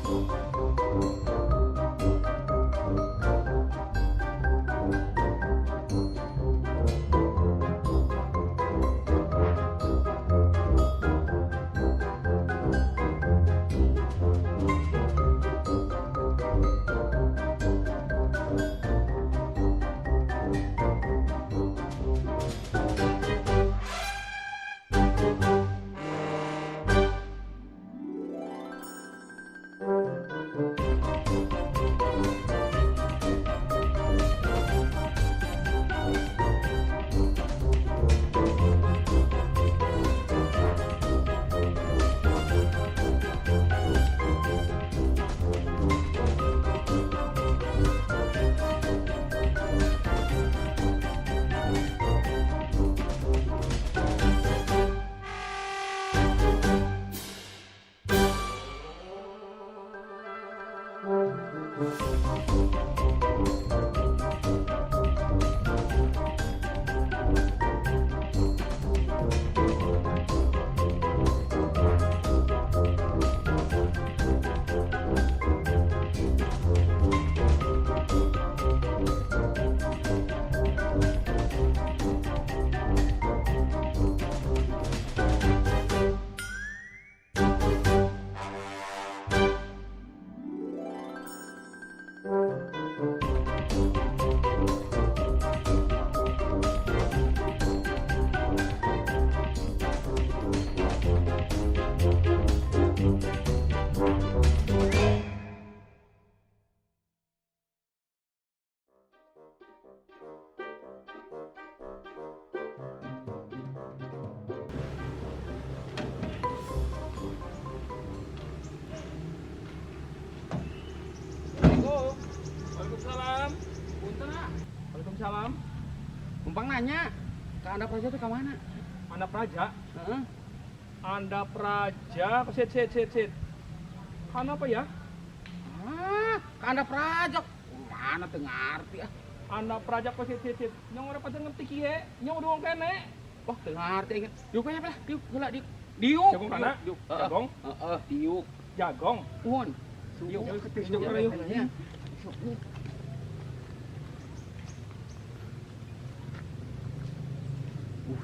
Assalamualaikum. Waalaikumsalam. Punten ah. Waalaikumsalam. Numpang nanya, ke Andap Praja tuh ke mana? Andap Praja. Heeh. Andap Praja. Sit sit sit sit. Kan apa ya? Ah, ke Andap Praja. Mana teu ngarti ah. Andap Praja kok sit sit sit. Nyong ora pada ngerti kiye. Nyong udah wong kene. Wah, teu ngarti aing. Diuk aja lah, diuk heula diuk. Diuk. Jagong kana? Diuk. Jagong? Heeh, diuk. Jagong. Nuhun. Diuk. Diuk kana yuk.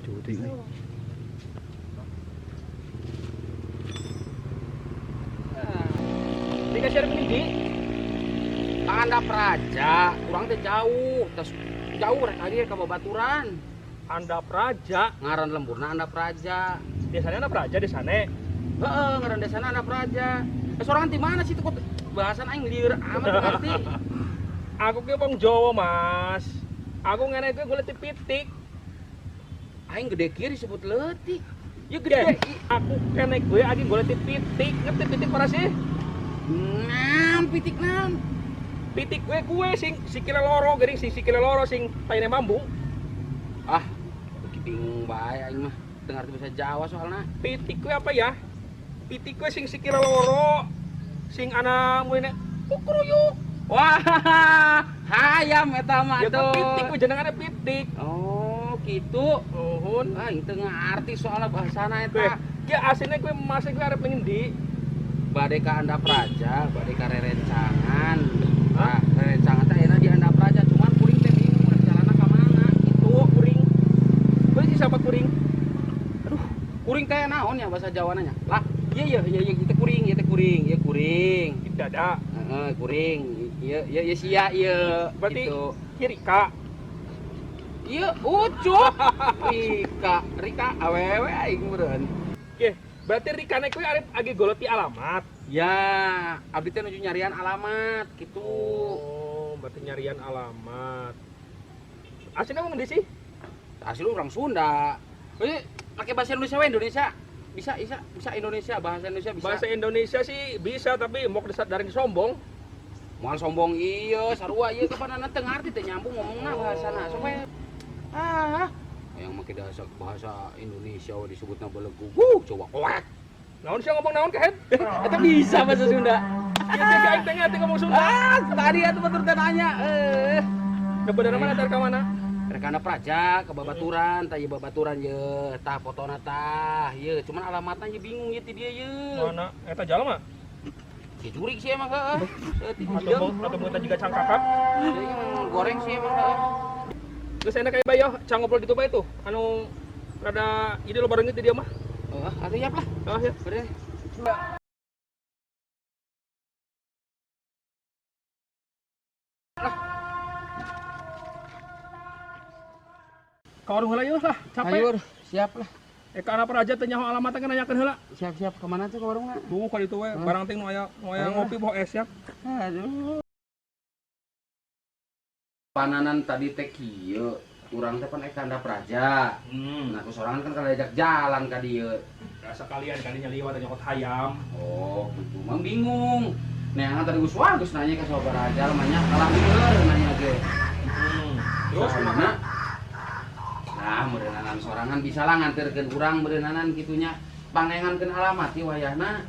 Jauh teuing. Dikasih ada peninggi. Andap Praja, kurang teh jauh, terus jauh rek aja ke babaturan. Andap Praja, Ngaran lemburna Andap Praja. Desanya Andap Praja desane. Heeh, ngaran desana Andap Praja. Eh, sorangan di mana sih tuh kok bahasan aing lieur amat teu ngerti. Aku ki wong Jawa, Mas. Aku ngene kuwi golek pitik. Aing gede kieu disebut leutik. Ya gede. Aku kene gue lagi golek pitik. Ngerti pitik ora sih? Ngam pitik nam. Pitik gue gue sing sikile loro, gering sing sikile loro sing taine mambu. Ah, iki bingung bae aing mah. Teu ngarti bahasa Jawa soalna. Pitik gue apa ya? Pitik gue sing sikile loro, sing ana mune kukruyuk. Wah, hayam eta mah Ya kan tuh. pitik gue jenengane pitik. Oh, gitu. Nuhun. Aing teu ngarti soalna bahasana Gue, eta. ki asine gue masih gue arep ning endi? Bade ka Andap Praja, bade ka rerencangan. Hah? Nah, rerencangan teh ayeuna di Andap Praja, cuman kuring teh bingung rek jalanna ka mana gitu. Kuring. Gue sih siapa kuring? Aduh, kuring teh naon ya bahasa Jawana nya? Lah, iya iya iya iya ieu teh kuring, ieu teh kuring, ieu kuring. Tidak ada. Heeh, kuring. Ieu ieu ieu sia ieu. Berarti gitu. kiri kak. Ieu ucup. Rika, Rika awewe aing meureun. Oke, berarti Rikane kuwi arep agi goleti alamat. Ya, abdi teh nuju nyarian alamat gitu. Oh, berarti nyarian alamat. Aslinya wong endi sih? Asli orang Sunda. Ini pakai bahasa Indonesia we Indonesia. Bisa, bisa, bisa Indonesia, bahasa Indonesia bisa. Bahasa Indonesia sih bisa, tapi mau dari sombong. Moal sombong iya, sarua ieu kapan teu ngarti teu nyambung ngomongna bahasana. Sok we. Ah, yang make bahasa bahasa Indonesia we disebutna belegug, coba koek. Naon sih ngomong naon kehed? Eta bisa bahasa Sunda. Iya, iya, aing teh ngerti ngomong Sunda. Ah, tadi atuh batur teh nanya. Eh. Kebenaran mana tar ka mana? Rek Andap Praja ke babaturan, tah ieu babaturan ye, tah fotona tah, ye, cuman alamatna ye bingung ye ti dieu ye. Mana? Eta jalma? Ki jurik sih emang heeh. Saeutik Atau hideung. atau beungeutna juga cangkakap. Jadi emang goreng sih emang heeh. Geus enak kayak bayo, cang ngobrol di bae tuh. Anu rada jadi lo bareng di dia mah. Heeh, atuh siap lah. Oh ya. Bener. Ka warung heula yeuh lah, capek. Ayo, siap lah. Ka anak raja teh nyaho alamatna kan nanyakeun heula. Siap-siap kemana tuh ke warungna? Tuh ka ditu we, barang ting nu aya Ayo. ngopi bawa es ya. Aduh. Pananan tadi teh kieu, urang teh pan ek ka Praja. Nah, ku sorangan kan kada diajak jalan ka dieu. Rasa kalian kalinya liwat nyokot hayam. Oh, gitu. Mang bingung. Neangan tadi geus wah geus nanya ka sabaraha jalma nya kalah lieur nanya ge. Terus kumaha? Nah, meureunana sorangan bisa lah nganterkeun urang meureunana kitu nya. Pangnengankeun alamat ieu wayahna.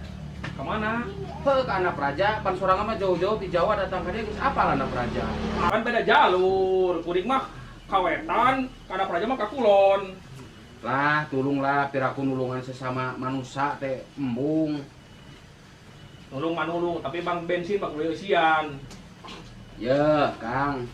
Kemana? Heuh ka Andap Raja, pan sorangan mah jauh-jauh di Jawa datang ka dieu geus apal Andap Raja. Kan beda jalur. Kuring mah ka wetan, ka Andap Raja mah ka kulon. Lah, tulunglah piraku nulungan sesama manusia teh embung. Nulung manulung, tapi bang bensin mah kudu eusian. Ye, Kang.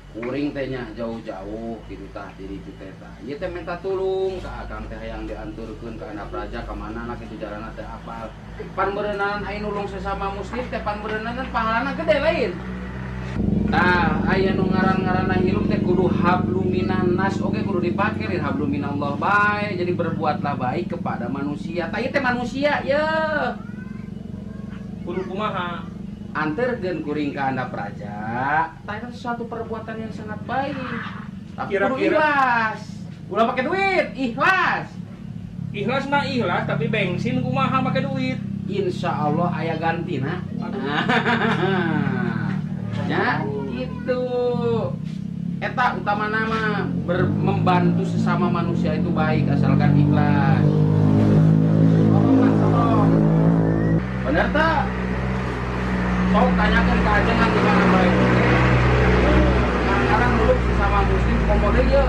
Kuring teh nya jauh-jauh gitu tah diri itu teh tah. Ieu teh minta tulung ka Akang teh hayang dianturkeun ka Andap Raja ka mana lah kitu jalanna teh apal. Pan beureunanan aya nulung sesama muslim teh pan beureunanan pahalana gede lain. Tah, aya nu ngaran-ngaranna hirup teh kudu habluminan nas oge kudu dipake lain habluminallah bae. Jadi berbuatlah baik kepada manusia. Tah ieu teh manusia ye. Kudu kumaha? Anterkeun kuring ka Andap Raja. Tah eta sesuatu perbuatan yang sangat baik. Tapi kudu Kira-kira- ikhlas. Ulah pakai duit, ikhlas. Ikhlas mah ikhlas, tapi bensin kumaha make duit. Insya Allah aya gantina. Aduh. Ya, gitu. Eta utama nama membantu sesama manusia itu baik asalkan ikhlas. Tolong lah, tolong. Bener tak? Sok tanyakan ke ajengan di mana baik. Sekarang dulu sesama muslim komo deui ye.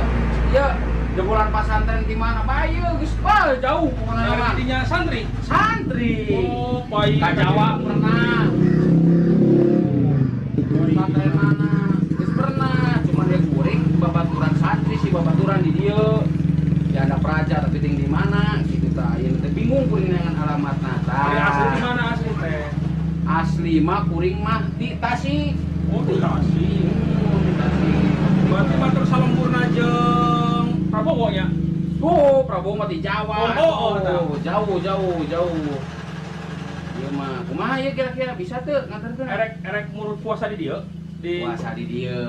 Ye, jebolan pasantren di mana? Bae geus wah jauh pokoknya Dari mah. dinya santri. Santri. Oh, baik. Ka Jawa pernah. Pesantren mana? Geus pernah, cuman dia kuring babaturan santri sih babaturan di dieu. Di Andap Raja tapi ting di mana gitu tah. Ieu teh bingung kuring dengan alamatna tah. Dari asli di mana asli teh? Asli mah kuring mah di Tasik. Oh, di Tasik. Di Tasik. Berarti batur salemburna jeung Prabowo nya. Oh, Prabowo mah di Jawa. Oh, oh, jauh jauh jauh. Ieu mah kumaha ieu kira-kira bisa teu nganterkeun? Erek erek murut puasa di dieu. Di Puasa di dieu.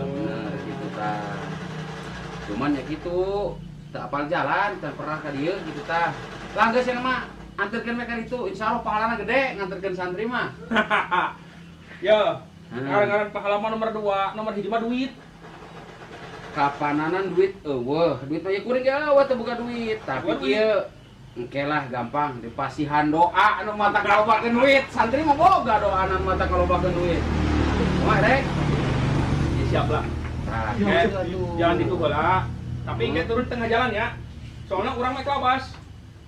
Bener gitu tah. Cuman ya gitu, teu apal jalan, teu pernah ka dieu gitu tah. Lah geus yang mah anterkeun mereka itu, insyaallah pahalana gede nganterkeun santri mah. Ya, ngaran-ngaran pahala mah nomor 2, nomor hiji mah duit. Kapananan duit eueuh, duit mah ye kuring ge eueuh teu boga duit, tapi Boga duit. kieu engke lah gampang dipasihan doa anu mata kalobakeun duit. Santri mah boga doa anu mata kalobakeun duit. Kumaha rek? Ya, siap lah. Tah, Eh, gitu atuh. jalan itu heula. Tapi engke turun tengah jalan ya. Soalnya urang mah labas.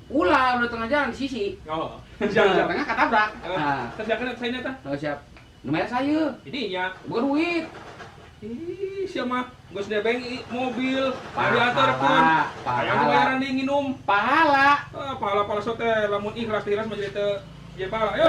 Ulah udah tengah jalan di sisi. Oh, siap siap. Tengah ketabrak. Nah, Terus saya tah. oh, siap. Lumayan saya, Ini nya. boga duit. Ih, siapa mah geus nebeng mobil, diantarkeun. Pahala, Hayang dibayaran di nginum. Pahala. Ah, pahala-pahala so teh lamun ikhlas ikhlas mah jadi teu jadi pahala. Ayo.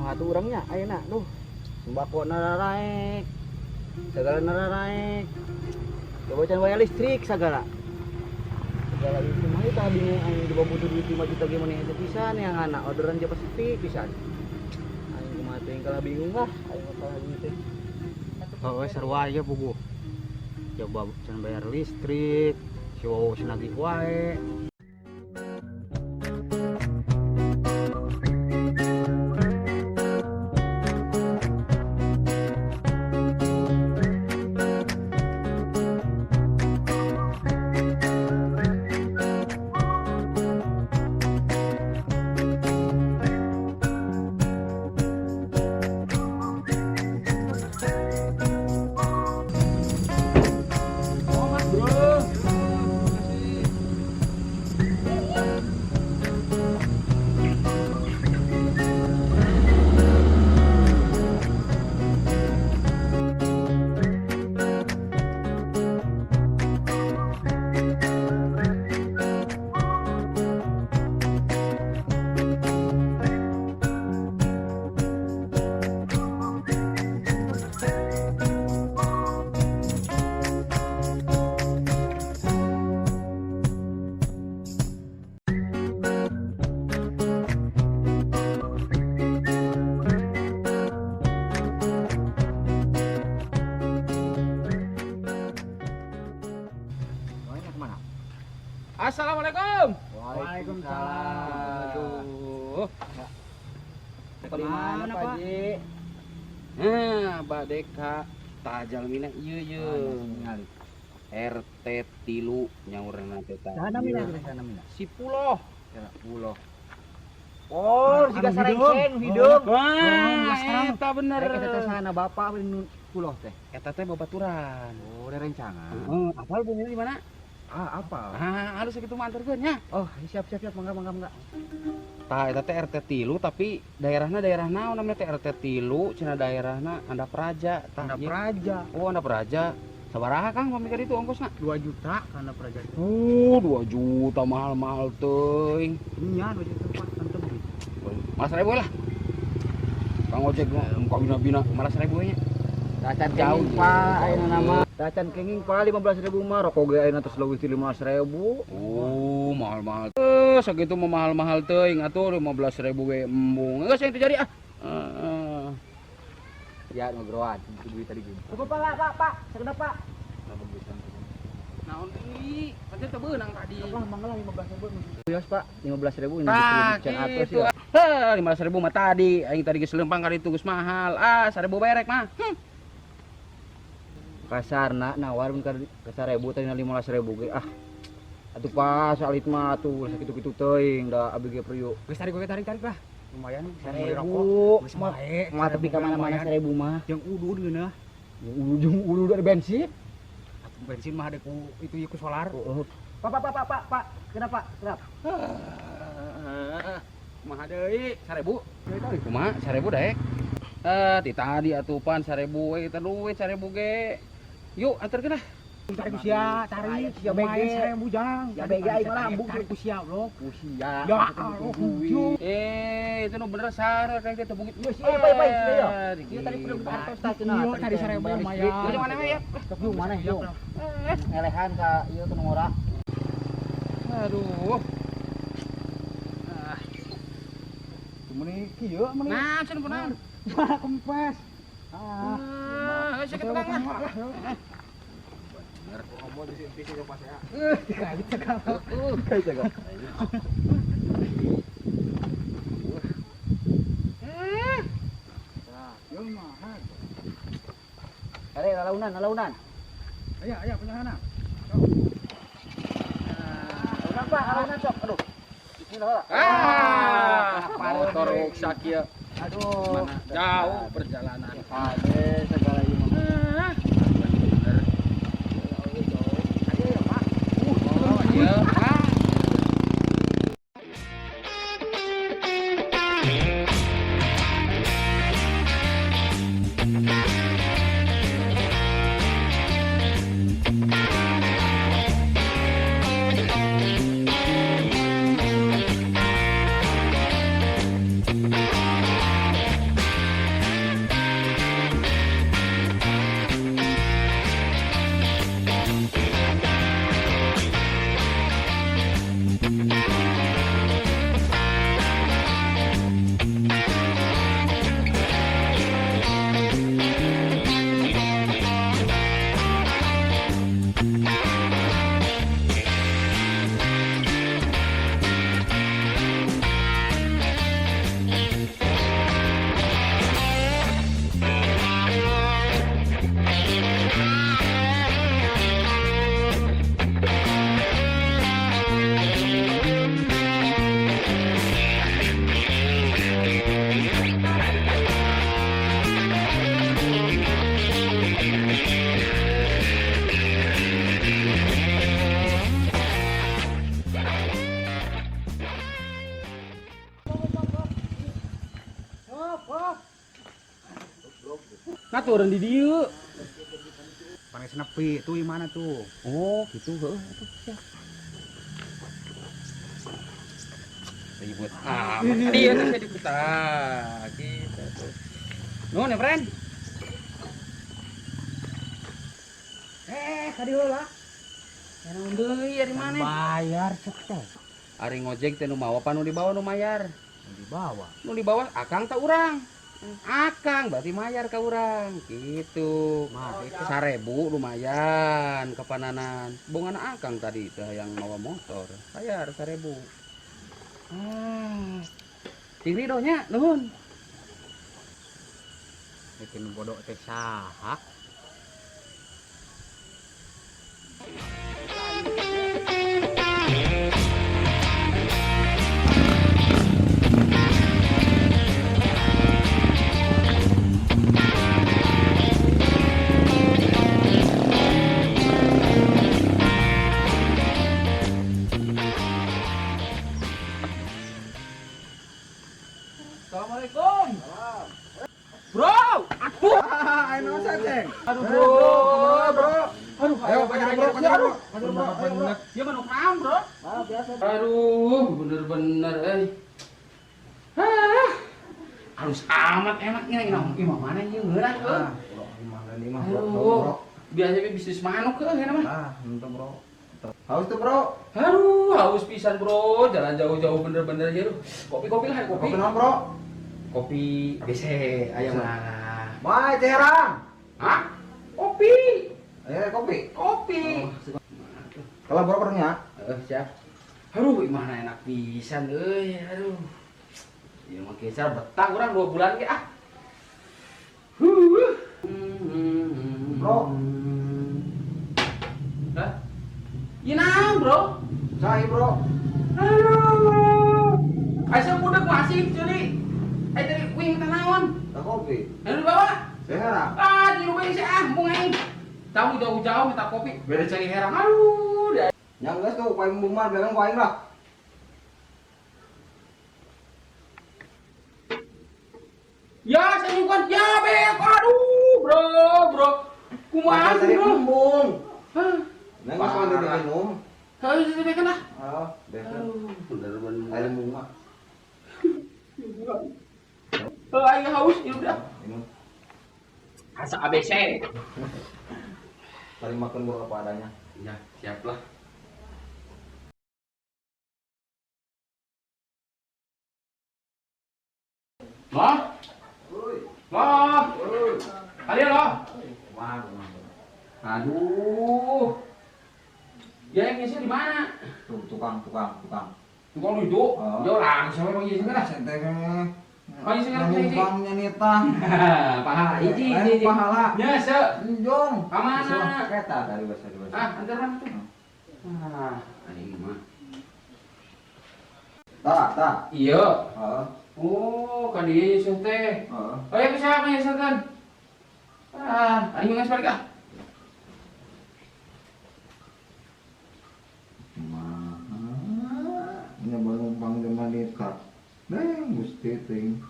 Kumaha tuh urangnya ayeuna, duh. Sembako naraek. Segala naraek. Coba can bayar listrik segala. Segala itu mah tah bingung aing, coba butuh duit 5 juta gimana itu pisan yang anak orderan japa sepi pisan. Aing kumaha teh kalah bingung lah aing masalah duit teh. Oh, sarua aja puguh. Coba can bayar listrik, si Wowo nagih wae. Oh, Mas Bro. Mana kemana? Assalamualaikum. Waalaikumsalam. Aduh. Di mana, Pak Ji? Nah, Pak Deka, tah jalmina ieu ye. RT 3 nyaurna teh tah. Sana mina, sana mina. Si Puloh. Ya, Puloh. Oh, jika sarengkeng hidung. Wah, eta bener. Rek eta teh sana bapak nu Puloh teh. Eta teh babaturan. Oh, rencangan. Heeh, apal bumi di mana? Ah, apa? Ah, halus sakitu mah anterkeun nya. Oh, siap siap siap, mangga mangga mangga. Tah eta teh RT 3 tapi daerahna daerah naon namanya teh RT 3 cenah daerahna Andap Raja. Tah, Andap ieu. Raja. Oh, Andap Raja. Sabaraha Kang pamikir itu ongkosna? 2 juta Andap Raja. 2 juta mahal-mahal teuing. Nya 2 juta Pak, tentem. Malas ribu lah. Kang ojek mah muka bina-bina malas ribu nya. Tacan Jauh, kenging Pak, ayeuna nama. Tacan kenging Pak 15.000 mah rokok ge ayeuna tos leuwih ti 15.000. Oh, mahal-mahal. Sakitu mah mahal-mahal teuing atuh 15.000 ge embung. Geus yang terjadi ah. Heeh. Ya ngogroan itu duit tadi gitu. Cukup Pak, Pak, Pak. Sakedap Pak. Naon deui? Pancen teu beunang tadi. Wah, mangga lah 15.000. Yos Pak, 15.000 ini Tah, can atas gitu. ya. Heh, 15.000 mah tadi. Aing tadi geus leumpang kali itu geus mahal. Ah, 1.000 berek mah. Kasarna nawar mun ka 1.000 tadi 15.000 ge ah. Atuh Pak, salit mah atuh sakitu-kitu teuing da abi ge priuk. Geus tarik gue tarik-tarik lah. Lumayan 1.000 Geus bae. mah tepi ka mana-mana 1.000 mah. Jeung udu dieuna. Ujung ulu dari bensin. Atuh bensin mah ada ku itu ieu ku solar. Oh, Pak, Pak, Pak, Pak, Pak, Pak. Kenapa? Kenapa? Kumaha deui? 1.000. Kumaha? 1.000 daek. Eh, ti tadi atuh pan 1.000 we kita duit 1.000 ge. Yuk, anterkeun ah. Tarik ku sia, tarik. Sia Lumayan BG. 1.000 jang. Ya BG aing mah lambung. Tarik ku sia, bro. Usia. Ya Allah, hujung. Eh, itu nu bener sare kayak teh bungit. Iya, sih, Pak, Pak, sih, ya. Iya, tadi perlu atos tah cenah. Iya, tadi 1.000 lumayan. Yuk, mana we ya? Sok yuk mana yuk. Ngelehan ka ieu ke ngora. Aduh. Meni kieu meni. Nah, cenah kunaon? Mana kempes. Ah. Ah, geus sakitu Kang lah. Dikait segala. Kayak jago. Are lalaunan, lalaunan. Aya, aya penyahana. Lalaunan Pak, lalaunan sok. Aduh. Bismillah. Ah, motor ruksak ieu. Aduh. Mana jauh perjalanan. Ade segala ieu mah. Ah, bener. Ayo ya, Pak. Oh, iya. Ah. Atuh urang di dieu. Panes nepi tuh mana tuh? Oh, gitu heuh atuh siap. Ribut amat. Dia tuh saya diputar gitu tuh. Nuhun ya, friend. Kadi heula. Ya naon deui ari maneh? Bayar cek teh. Ari ngojek teh nu mawa pa nu dibawa nu mayar? Nu dibawa. Nu dibawa akang ta urang? Akang berarti mayar ka urang gitu. Mah, itu. 1000 lumayan kepananan. Bongan akang tadi teh yang mawa motor. Bayar 1000. Ah. Sing rido nya, nuhun. Bikin bodoh teh saha? Assalamualaikum. Bro, aduh. Ayo ceng. Aduh, bro. Bro. Aduh, Ayo, bro, bro. Aduh, bener. Ya manuk naon, bro? Aduh, bener-bener euy. Hah. Halus amat enaknya ini imah mana ieu ngeurah euy. Bro, imah ini mah, bro. Aduh. Biasanya bisnis manuk euy enak mah. Ah, untuk bro. Haus tuh, bro. Aduh, haus pisan, bro. Jalan jauh-jauh bener-bener ya, aduh. Kopi-kopi lah, kopi. Kopi naon, bro? Kopi ABC ayam lah. Mai herang. Hah? Kopi. Kopi. Kopi. Kalau bro kernya. Siap. Aduh, gimana enak pisan euy. Aduh. Ya mah geser betah urang 2 bulan ge ah. Huh. Bro. Hah? Ieu naon, bro? Cai, bro. Aduh. Asa budak masih curi. Tadi wing teh naon? Tak kopi. Anu dibawa? Seherang. Ah, di wing sih ah, embung aing. Kamu jauh-jauh minta kopi, beda cai herang. Aduh, dah. Yang geus tuh paling embung mah beleng ku aing lah. Ya, saya nyukan. Ya, bek. Aduh, bro, bro. Kumaha sih, bro? Embung. Hah? Neng geus mandi minum. Harus dibekan lah. Ah, bekan. Aduh, bener-bener. Air embung mah. Aing haus, ya udah. Minum. Asa ABC. Paling makan gua apa adanya. Ya, siap lah. Loh? Loh? Kalian loh? Aduh. Ya yang ngisi di mana? Tuh, tukang. Tukang itu? Oh. Jauh langsung emang ngisi kan? Sente. Oh, isi kan, isi. Numpangnya nita. Pahala, iji. Pahala. Ya, se. Njong. Kamana? Kereta dari bahasa. Ah, antar mana tuh? Ah, ini mah. Tak. Iya. Heeh. Oh, kan dia Yusuf teh. Heeh. Oh ya, bisa apa Yusuf kan? Ah, aing geus balik ah. Kumaha? Nya numpang jeung wanita. Deng Gusti ting.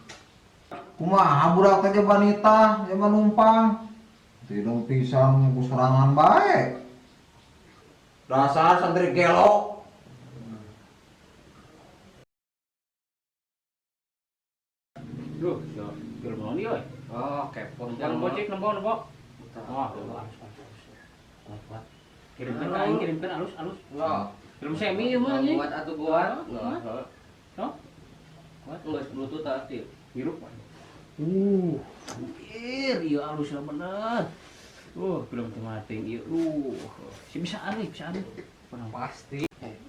Kumaha budak teh jeung wanita, jeung numpang. Tidung pisan ku sorangan bae. Dasar santri gelo. Duh, ya, film naon ieu euy? Oh, kepo. Jalan bocik nembo. Wah, halus. Kuat. Kirimkeun ka aing, kirimkeun alus. Loh, Film semi ieu mah anjing. buat atuh buat. Heeh. Noh? Kuat geus bluetooth aktif. Hirup. Anjir, ieu alusna bener. Film teu mating ieu. Si bisa aneh, bisa aneh. Pasti.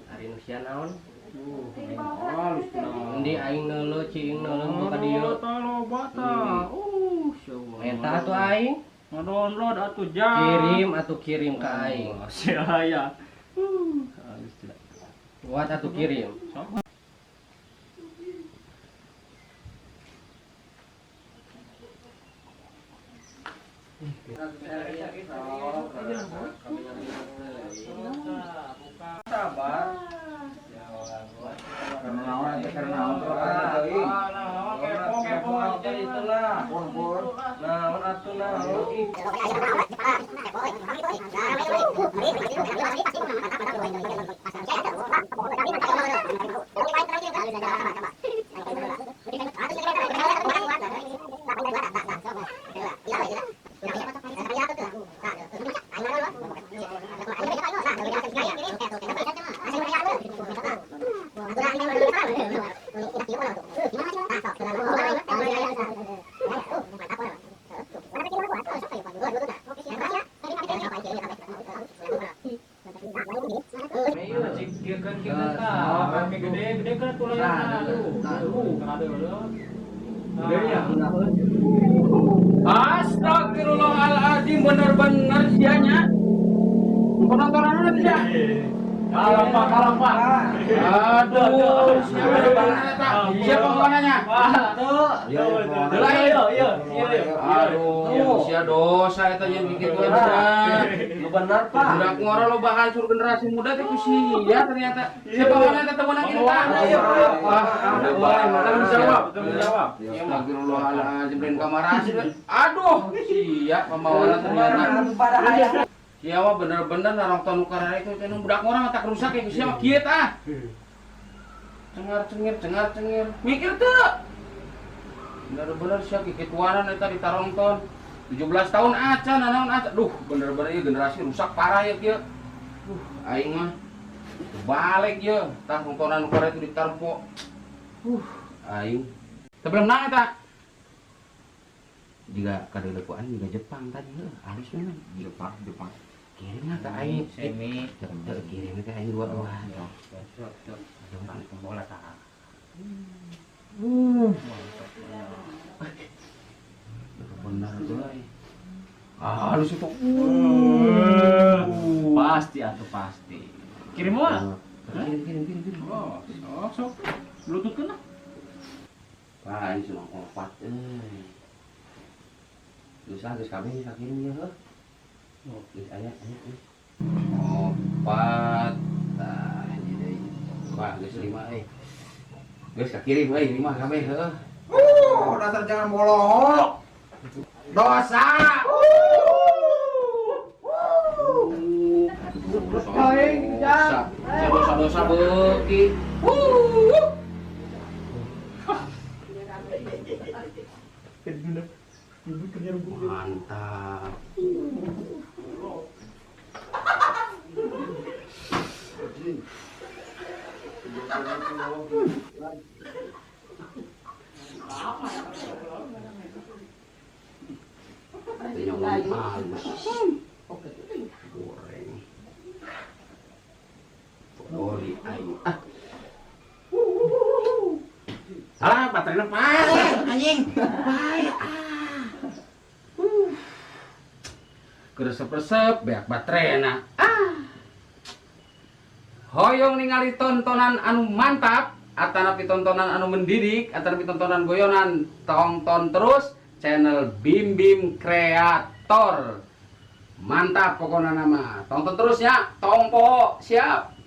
Ari nu sia naon? Halus bener. Endi aing neuleuh cing neuleuh buka dieu. Loba tah. Syawal. Menta atuh aing. Ngadownload atuh jam. Kirim atuh kirim ka aing. Oh, sia. Halus tidak. Kuat atuh kirim. Sok. Sabar. Karena naon teh karena naon bro teuing. Kepo, kepo itulah. Pun pun. Naon atuh naon. Astagfirullahaladzim, bener-bener sianya. Penontonan tidak? Kalah Pak, kalah Pak. Aduh, siapa siapa pembananya? Iya, iya. Aduh, sia dosa eta yang bikin sia. Lu benar, Pak. Budak ngora lo hancur generasi muda teh ku sia ternyata. Siapa mana eta temenan kita? Wah, Tanggung jawab, tanggung jawab. Astagfirullahaladzim, lain kamar asli. Aduh, sia pembawana ternyata. Sia mah bener-bener narongton nu karare itu teh budak ngora mah tak rusak ya sia mah kieu tah. Cengar cengir, cengar cengir. Mikir teu. Bener-bener sia kikituanan eta ditarongton. 17 tahun acan nanaon acan. Duh, bener-bener ieu generasi rusak parah ya kieu. Duh, aing mah balik ye, tah nontonan nu karare itu ditarpo. Aing. Teu belum nang eta. Jika kadeuleu ku aing juga Jepang tadi heuh, alus memang. Jepang, Jepang. Kirim lah ke aing. Semi. Teu kirim ke aing dua-dua. Jepang bola tah. Bener euy. Ah, halus itu. Pasti atau pasti. Kirim mah. Kirim, kirim, kirim, kirim. Oh, sok sok. Bluetooth lah. Wah, ini cuma opat euy. Geus ah, geus kabeh geus kirim ya heuh. Geus aya, aya. Euy. Opat. Tah, ini deui. Wah, geus lima euy. Geus kakirim euy, lima kabeh heuh. Dasar jangan bolohok. Dosa. Dosa. Dosa-dosa beuki. Mantap. Artinya ngomong halus. Goreng. Oli aing. Ah. Alah, baterainya pae anjing. Pae ah. Keresep-resep beak bateraina. Ah. Hoyong ningali tontonan anu mantap, atanapi tontonan anu mendidik, atanapi tontonan goyonan, tonton terus channel Bim Bim Kreator. Mantap pokoknya nama. Tonton terus ya, tong poho, siap.